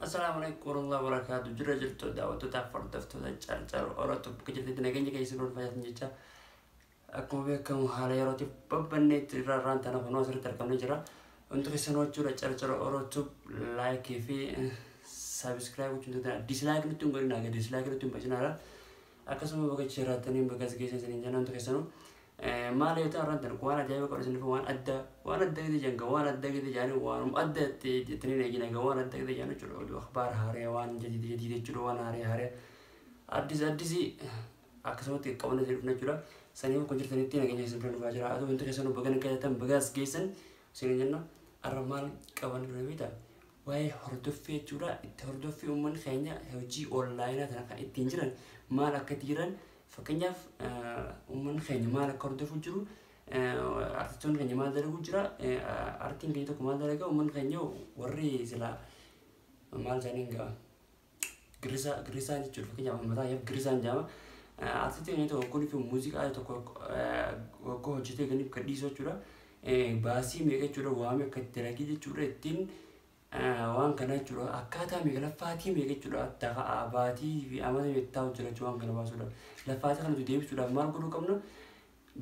Assalamu alaikum warahmatullahi wabarakatuh. Jira jirtu daawwattootaaf hordoftoota Carcar Orootu bakka jirtanitti nageenya keessa biroo fayyadatan jecha, akkuma beekamu haala yerootiif babbanneetti irraa irraan tana kunoo asirratti argamnee jira. Wanti keessan jechuudha Carcar Orootu like fi subscribe gochuun danda'an, dislike nutti hin godhinaa, dislike nutti hin bashinaadha. Akkasuma bakka jiraatanii bakka as geessan isiniin jenna. Wanti keessanuu maal yoo ta'an, irraan tana waan ajaa'iba qabu isiniif, waan adda, waan adda gadi jenga, waan adda gadi jaanii, waan adda jettanii eegina, waan adda gadi jaanii jechuudha. Oduu akhbaar haaraa, waan jadiid jadiid jechuudha, waan haaraa haaraa, addis addisii akkasumatti qabanne isin dhufna jechuudha. Saniif kun jirtanitti nageenya isin bira dhufaa jira. Haa ta'u, wanti keessanuu baga nagaa baga as geessan isiniin jenna. Arra maal qabanne dhufne beektaa? Waa'ee hordoffii jechuudha. Itti hordoffii uummanni keenya hojii onlaayinaa tana kan ittiin jiran maal akka itti jiran, fakkeenyaaf uummanni keenya maal akka hordofu jiru, artistoonni keenya maal dalagu jira, artiin keenya tokko maal dalaga, uummanni keenya warri sila maal isaaniin gaa girrisaa girrisaa jechuudha. Fakkeenyaaf mataa girrisaan jaama. Artistiin keenya tokko kun fi muuziqaa tokko waggaa hojjetee ganiif gadhiisu jechuudha. Baasii meeqa jechuudha, waame akka itti dalagee jechuudha, ittiin waan kana jechuudha, akkaataa meeqa, laffaatii meeqa jechuudha, baatii fi amata meeqa taa'u jira jechuudha. Waan kana baasuudha, laffaatii kana deebisuudhaaf maal godhuu qabna?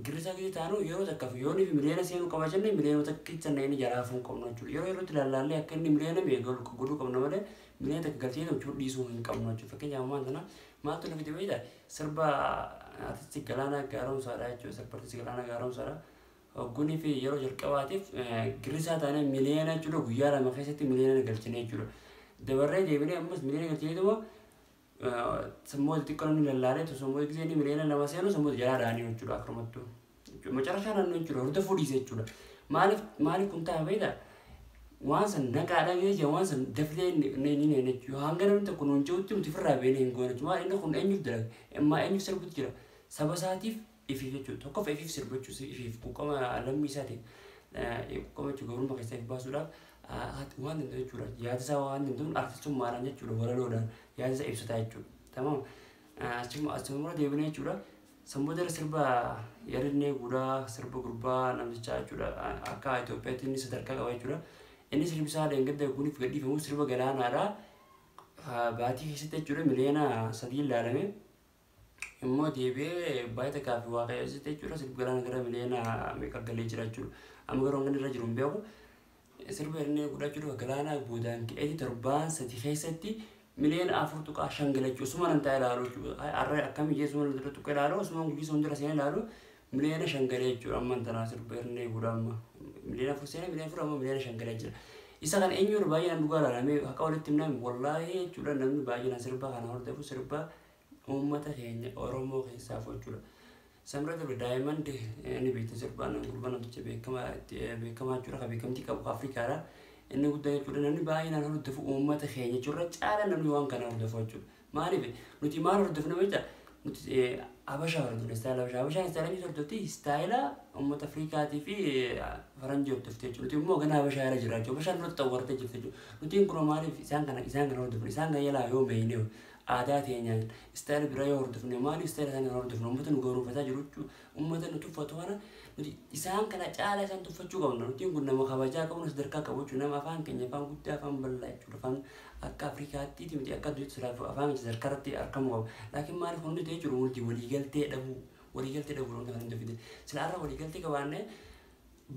Girrisaa gadi taanu yeroo takkaaf yoo inni miliyoona seenuu qaba jenne, miliyoona takkicha inni jalaafuu hin qabnu jechuudha. Yeroo yerootti ilaallee akka inni miliyoona meeqa godhuu qabna malee miliyoona takka galchee jechuudha dhiisuu hin qabnu jechuudha. Fakkeenyaaf ammaan tana maaltu nu fide beektaa? Sirba artistii Galaanaa Gaaromsaadha jechuudha. Sirba artistii Galaanaa Gaaromsaadha. Hoggunii fi yeroo jalqabaatiif girrisaa taanee miliyoona jechuudha guyyaa 2 keessatti miliyoona galchine jechuudha. Dabarree deebinee ammas miliyoona galchineetuma sammuu xixiqqoo namni lallaalee sammuu gisee inni miliyoona 2 seenu sammuu jalaa dhaanii jechuudha akkanumattuu. Macarashaa naannoo jechuudha hordofuu dhiise jechuudha. Maaliif maaliif kun ta'a beektaa? Waan san naqaadhaa gisee jira, waan san daflee ni ni jechuudha. Hanga namni tokko nuun jirutti nuti ofirraa beeknee hin goone jechuudha. Maal inni kun eenyuuf dalaga? Ammaa eenyuuf sirbutu jira? Saba isaatiif ifiif jechuudha. Tokkoof ifiif sirbu jechuudha. Ifiif quuqama lammii isaatiif quuqama jechuudha, gabrummaa keessaa if baasuudhaaf waan danda'u jechuudha. Yaada isaa waan danda'uun artistummaadhaan jechuudha, walaloodhaan yaada isaa ibsataa jechuudha. Tamam. Achuma deebinee jechuudha. Sammuu sirba yaadannee guudaa sirba gurbaa namtichaa jechuudha. Akka Itoophiyaatti inni sadarkaa qaba jechuudha. Inni sirbi isaa dheengadda guniif gadhiifamu sirba Galaanaadha. Baatii keessatti jechuudha miliyoona 3 ilaalame. Immoo deebi'ee baay'ee takkaa fi waaqayyo jechuudha sirbi Galaana gara miliyoona meeqa galee jira jechuudha. Amma garuu hanga irra jiru hin beeku. Sirba inni guddaa jechuudha Galaanaa boodaan ka'eeti torbaan 3 keessatti miliyoona 4.5 gala jechuudha. Osuma nan taa'ee ilaalu jechuudha. Har'a akkamii jeesuma nan dura tuqee ilaalu, osuma guyyaa sun dura seenee ilaalu miliyoona 5 galee jechuudha. Amma tanaa sirba inni guddaa amma miliyoona 4 seenee miliyoona 4, amma miliyoona 5 galee jira. Isa kana eenyuun baay'inaan dhugaa ilaalamee haqa walitti himnaan, wallaahi jechuudha, namni baay'inaan sirba kana hordofu sirba uummata keenya Oromoo keessaa jechuudha. Samira Dabre Diamond ni beekta, sirbaan gurbaa namticha beekamaa beekamaa jechuudha, kan beekamtii qabu Afrikaadha. Inni guddaa jechuudha, namni baay'inaan hordofu uummata keenya jechuudha, caala namni waan kana hordofu jechuudha. Maaliif nuti maal hordofna beektaa? Nuti Habashaa hordofna, istaayila Habashaa. Habashaan istaayila eenyu hordofti? Istaayila uummata Afrikaatii fi Faranjii hordofti jechuudha. Nuti immoo ganaa Habashaa irra jira jechuudha. Habashaan nutti xawwartee jirti jechuudha. Nuti kun maaliif isaan kana hordofna? Isaan kana jalaa yoo meeyne, aadaa teenyaan istaayila biraa yoo hordofne, maaliif istaayila isaan kana hordofne? Uummata nu gowwoomfataa jiru jechuudha. Uummata nu tuffatu kana nuti isaan kana caalaa isaan tuffachuu qabna. Nuti kun nama kabajaa qabnu, sadarkaa qabu jechuudha. Nama afaan keenya afaan guddaa, afaan bal'aa jechuudha. Afaan akka Afrikaatti miti, akka addunyaatti silaa afaan keenya sadarkaa irratti argamu qaba. Laakiin maaliif hundi ta'e jechuudha, hundi waliigaltee dhabuu, waliigaltee dhabuu wanta kana hunda fide. Silaa irra waliigaltee qabaannee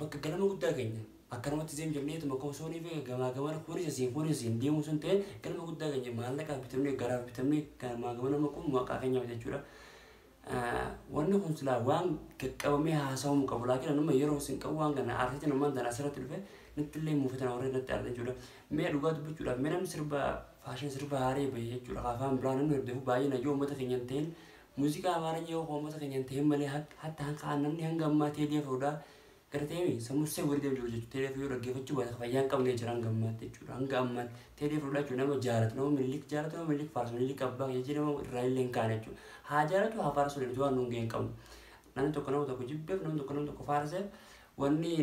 bakka galma guddaa keenya akkanumatti zeem jenneetuma osoo fi gamaa gamana kunis asiin kunis asiin deemuu sun ta'e, galma guddaa keenya maallaqaaf bitamnee, garaaf bitamnee gamaa gamana maquun maqaa keenya jechuudha. Wanni kun silaa waan qaqqabamee haasawamuu qabu, laakiin anuma yeroo isin qabu waan kana aarsitiin ammaan tana asirratti dhufe natti illee muufatan warri natti aartan jechuudha. Mee dhugaa dubbachuudhaaf, mee namni sirba fashion, sirba haaree bahe jechuudha, afaan biraa namni hordofu baay'ina yoo uummata keenya hin ta'in, muuziqaa Amaaranya yoo uummata keenya hin ta'in malee, hatta hanga namni hanga ammaa Teedii Afroodhaa gara ta'e sammuu see walii deemu jiru jechuudha. Teedii Afroo yoo dhaggeeffachuu baate fayyaa hin qabne jira hanga ammaatti jechuudha. Hanga ammaatti Teedii Afroodhaa jechuudha nama jaalatu, nama Minilik jaalatu, nama Minilik faarsu, Minilik abbaa jechuudha, nama irraa illee hin kaane jechuudha. Haa jaalatu, haa faarsu, nuti waan nuun ga'e hin qabnu. Namni tokko nama tokko jibbeef, namni tokko nama tokko faarseef, wanni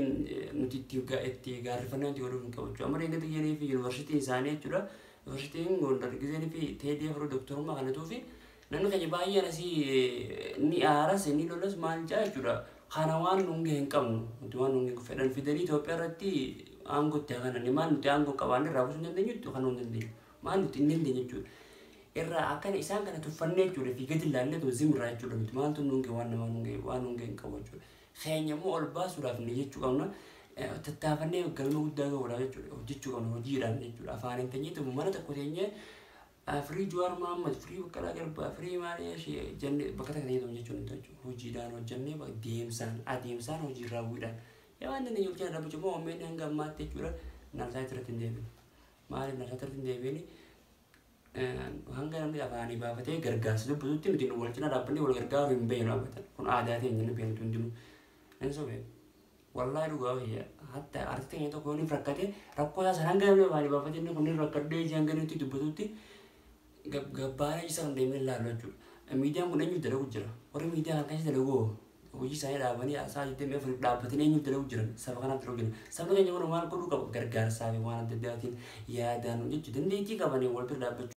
nuti itti gaarrifannee wanti godhuu hin qabu jechuudha. Amma deeggarti geenii fi yuunivarsiitiin isaanii jechuudha. Yuunivarsiitiin Gondar giseenii fi Teedii Afroo doktorummaa kanatuufi fi namni keenya baay'een asii ni aaras, ni lolas, maal jaa jechuudha. Kana waan nuun ga'e hin qabnu. Nuti waan nuun ga'e fedhan fidanii Itoophiyaa irratti aangoo itti haa kennan. Maal nuti aangoo qabaanne irraa buusuu hin dandeenyu, itti kennuu hin dandeenyu. Maal nuti hin dandeenye jechuudha. Irraa akkana isaan kana tuffannee jechuudha fi gadi ilaallee tuma zimraa jechuudha nuti maaltu nuun ga'e waan namaa nuun ga'e waan nuun ga'e hin qabu jechuudha. Keenya immoo ol baasuudhaaf ni jechuu qabna. Tattaafannee galma guddaa ga'uudhaaf jechuudha hojjechuu qabna hojiidhaan jechuudha. Afaan hin teenyeetu mana tokko teenyee firii Jawaar Mohaammed, firii Baqqalaa Garbaa, firii maalii ishee jennee bakka takka teenyeetu jechuun hin ta'u. Hojiidhaan hojjennee deemsaan adeemsaan hojii raawwiidhaan. Yaa waan dandeenye hojjennee dhaabbachuu immoo OMN hanga ammaatti jechuudha narsaa irratti hin deebine. Maaliif narsaa irratti hin deebine? Hanga namni afaanii baafatee gargaarsa dubbatutti nuti wal cinaa dhaabbannee wal gargaaruu hin beeknu dhaabbatan. Kun aadaa teenya nu beeknu hundinuu. Hin sobee. Wallaahi dhugaa wayya. Hatta artistii keenya tokko yoo inni rakkate rakkoo isaa sana hanga namni afaanii baafatee inni kun inni rakkadhee ijaan hanga nuti dubbatutti gabbaaree isa kan deemnee ilaallu jechuudha. Miidiyaan kun eenyuuf dalagu jira? Warri miidiyaa kan keessa dalagu hojii isaanii dhaabanii sa'a 24 dhaabbatanii eenyuuf dalagu jiran? Saba kanaaf dalagu jiran. Sabni keenya kun maal godhuu qaba? Gargaarsaa fi waan adda addaatiin yaadaan jechuudha. Dandeettii qabanii wal bira dhaabbachuu.